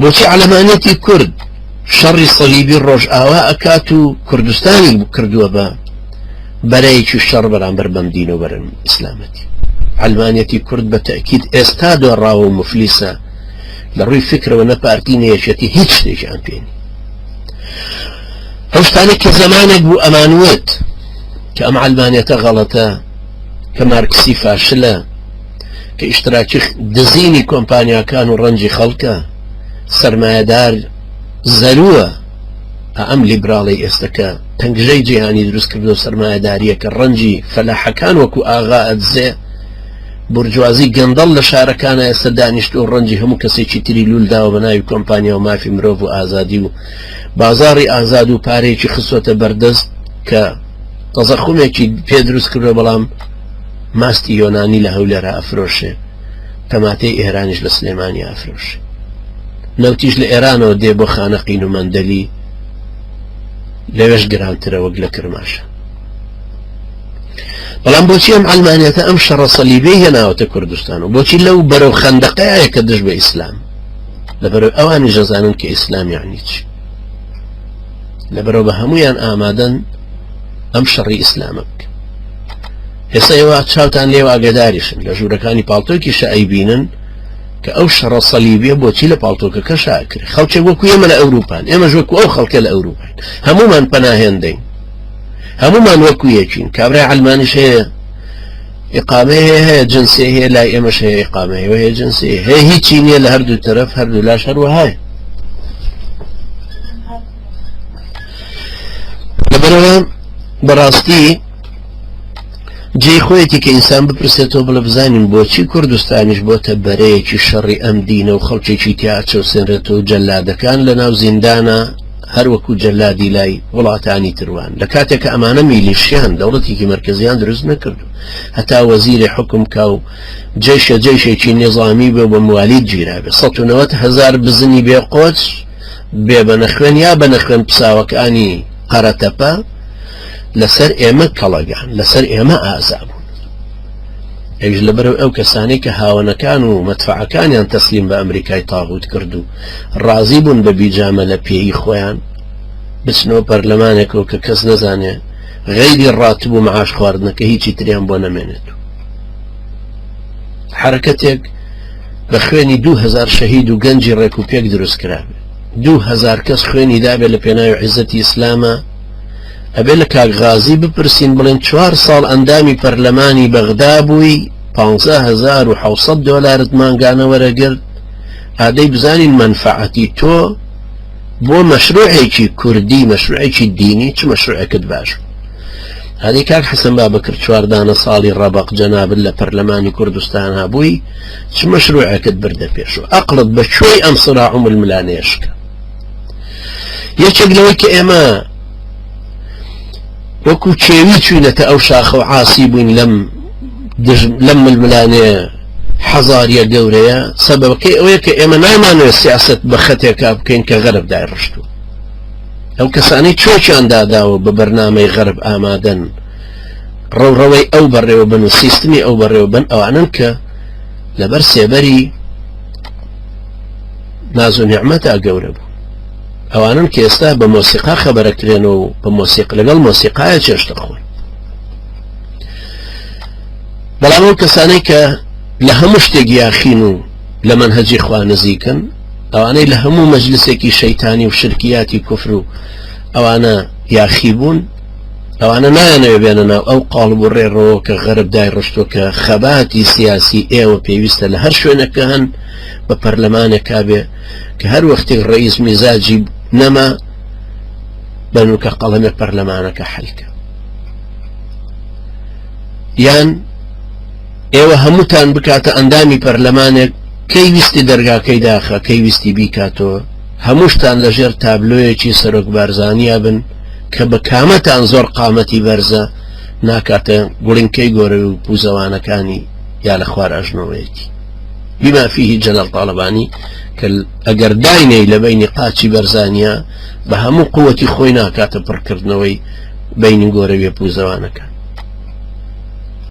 بۆچی عەلەمانیەتی کورد شەڕی سەلیبی ڕۆژئاوا ئەکات و کوردستانی کردووە بە بەرەیەکی شەڕ بەرامبەر بەم دین و بەرم ئیسلامەتی؟ عەلمانیەتی کورد بە تەئکید ئێستا دۆڕاوە و موفلیسە لە ڕووی فکرەوە، نە پارتی نە یەکێتی هیچ شتێکیان پێ نیە. ئەو شتانەی کە زەمانێک بوو ئەمانوت کە ئەم عەلمانیەتە غەڵەتە، کە مارکسی فاشلە، کە ئیشتراکی دزینی کۆمپانیاکان و ڕەنجی خەڵکە، سەرمایەدار زەرووە، ئەم لیبراڵەی ئێستە کە تەنگژەی جیهانی دروست کردووە سەرمایەدارییە کە ڕەنجی فەلاحەکان وەکو ئاغا ئەدزێ، بورجوازی گەندەڵ لە شارەکانە ئێستا دانیشتووە و ڕەنجی هەموو کەسێکی تری لوول داوە بە ناوی کۆمپانیا و مافی مرۆڤ و ئازادی و بازاڕی ئازاد و پارەیەکی خستووەتە بەردەست کە تەزەخومێکی پێ دروست کردووە بەڵام ماستی یۆنانی لە هەولێرا ئەفرۆشێ، تەماتەی ئێرانیش لە سلێمانی ئەفرۆشێ، نەوتیش لە ئێرانەوە دێ بۆ خانەقین و مەندەلی، لەوێش گرانترە وەک لە کرماشان. بەڵام بۆچی ئەم عەلمانیەتە ئەم شەڕە سەلیبەی هێناوەتە کوردستان و بۆچی لەو بەرەو خەندەقەیە کە دژ بە ئیسلام؟ لەبەرەوەی ئەوانیش دەزانن کە ئیسلام یعنی چی، لەبەرەوە بە هەمویان ئامادەن ئەم شەڕی ئیسلامە بکەن. ئێستا ئێوە چاوتان لێوە ئاگاداریشن لە ژوورەکانی پاڵتۆکیشە ئەیبینن کە ئەو شەڕە سەلیبیە بۆچی لە پاڵتۆکەکەشا ئەکرێ. خەڵکێک وەکو ئێمە لە ئەوروپان، ئێمەش وەکو ئەو خەڵکە لە ئەوروپاین، هەمومان پەناهێندەین، هەمومان وەکو یەکین. کابرای عەلمانیش هەیە ئیقامەی هەیە، هەیە جنسی هەیە، لای ئێمەش هەیە ئیقامە هەیە هەیە جنسی هەیە، هیچی نییە لە هەردوو تەرەف، هەردوو لاش هەروەهایە. لەبەرەوە بەڕاستی جێی خۆیەتی کە ئینسان بپرسێتەوە بڵێ بزانین بۆچی کوردستانیش بۆتە بەرەیەکی شەڕی ئەم دینە و خەڵکێکی تیا ئەچەوسێنرێتەوە و جەلادەکان لەناو زیندانە هەر وەکو جەلادی لای وڵاتانی تر وان، لە کاتێک کە ئەمانە میلیشیان دەوڵەتێکی مەرکەزیان دروست نەکردو هەتا وەزیرێ حوکم کا و جەیشە جەیشێکی نیزامی بێ و بە موالید گیرابێ 190 هەزار بزنی بێ قۆچ بێ بە نەخوێن یا بە نەخوێن پساوەکانی قەرەتەپە لەسەر ئێمە کەڵەگان لەسەر ئێمە ئازا بوون. ئەویش لەبەرەوەی ئەو کەسانەی کە هاوەنەکان و مەدفەعەکانیان تەسلیم بە ئەمریکای تاغوت کرد و ڕازی بوون بە بیجامە لە پێی خۆیان بچنەوە پەرلەمانێکەوە کە کەس نەزانێ غەیری ڕاتب و معاش خواردنەکە هیچی تریان بۆ نەمێنێت و حرەکەتێک بە خوێنی 2000 شەهید و گەنجی ڕێک و پێک دروست کرابێ 2000 کەس خوێنی دابێ لە پێناوی عیزەتی ئیسلامە ئەبێ لە کاک غازی بپرسین بڵێن چوار ساڵ ئەندامی پەرلەمانی بەغدا بووی 15700 دۆلارت مانگانە وەرەگرت، ئادەی بزانین مەنفەعەتی تۆ بۆ مەشروعێکی کوردی مەشروعێکی دینی چ مەشروعێکت باش بوو؟ ئادەی کاک حەسەن بابەکر چواردانە ساڵی ڕەبەق جەنابت لە پەرلەمانی کوردستان هەبووی چ مەشروعێکت بردە پێش و ئەقڵت بە کوێی ئەم سراع و ململانێیە شکا؟ یەکێک لەوەی کە ئێمە وەکو کێوی چوینەتە ئەو شاخە و عاسی بووین لەم لەم ململانێ حەزاریە گەورەیە، سەبەبەکەی ئەوەیە کە ئێمە نامانەوێت سیاسەت بە خەتێکا بکەین کە غەرب دایڕشتووە. ئەو کەسانەی چۆکیان داداوە بە بەرنامەی غەرب ئامادەن ڕەوڕەوەی ئەو بەڕێوەبن و سیستمی ئەو بەڕێوەبن، ئەوانەن کە لەبەر سێبەری ناز و نیعمەتا گەورە بوون، ئەوانەن کە ئێستا بە مۆسیقا خەبەرەکرێنەوە و بە مۆسیق لەگەڵ مۆسیقایە چێشتە خۆن. بەڵام ئەو کەسانەی کە لە هەموو شتێک یاخین و لە مەنهەجی خوا نزیکن، ئەوانەی لە هەموو مەجلسێکی شەیتانی و شرکیاتی کوفر و ئەوانە یاخی بوون، ئەوانە نایانەوێ بێنە ناو ئەو قاڵب و ڕێڕەوە کە غەرب دایڕشتووە کە خەباتی سیاسی ئێوە پێویستە لە هەر شوێنێک کە هەن بە پەرلەمانێکا بێ کە هەر وەختێک ڕئیس میزاجی نەما بەنوکە قەڵەمێک پەرلەمانەکە حەلکە. یان ئێوە هەمووتان بکاتە ئەندامی پەرلەمانێک کەی ویستی دەرگاکەی داخە کەی ویستی بیکاتەوە، هەمووشتان لەژێر تابلۆیەکی سەرۆک بارزانیا بن کە بە کامەتان زۆر قامەتی بەرزە ناکاتە گوڵینکەی گۆرەوی و پوزەوانەکانی یا لە خوار ئەژنۆوەیەتی بما فیه جەلال تاڵەبانی کە ئەگەر داینەی لە بەینی قاچی بەرزانیا بە هەموو قوتی خۆی ناکاتە پڕکردنەوەی بەینی گۆرەویە پوزەوانەکان.